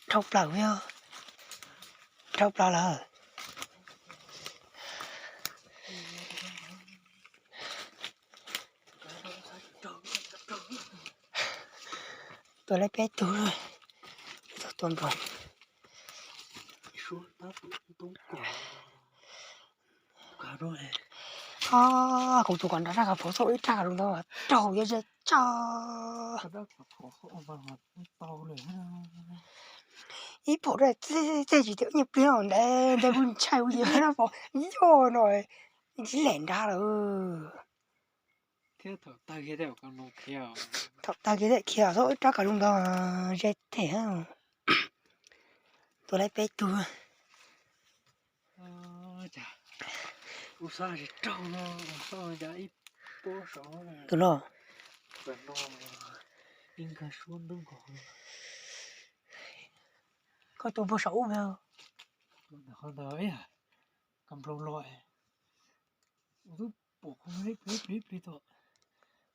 Dhau plaws yog, dhau plaws lawm. Tua laib peb tug, tua nploos. Kuv tus kom nrad raj kav phom xauj ib raj kav zoo ntau raug yog ze tso. Ib phom txij tsis tias nyiaj pliag os, ntev ntev kuj ntshai ua yam na, phom yog no, ib lem nrad lawm. Thaum tag kiag thiaj khiav xauj ib raj kav zoo ntau ze them. Tua laib peb tug. Tus no, koj tua puag saum ub. Koj nploos los, twb pom qhov ib plig ib plig ib plig tod.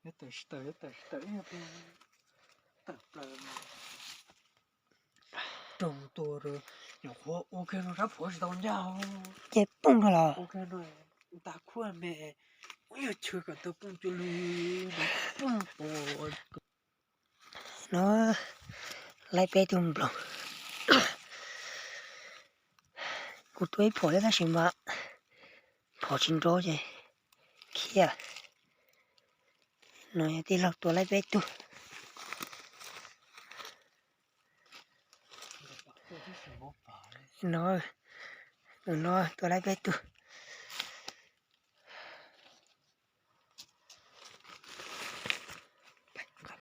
Yuav tawm tsis tawm, yuav tawm tsis tawm ib plig. Tawm plaws. Roog tua rau, nyuam qhuav ua kiag no sab phuav tsis tau ncaj. Ces poob rau los. Ua kiag no, ntas khuaj me, ua yog chwv kom tau poob cuag lug, poob pom. No, laib peb tug nploos. Kuv tua ib phom thiab tab sis mas phom tsis nrov ces khiav. No yog tij laug tua laib peb tug. No, tus no tua laib peb tug.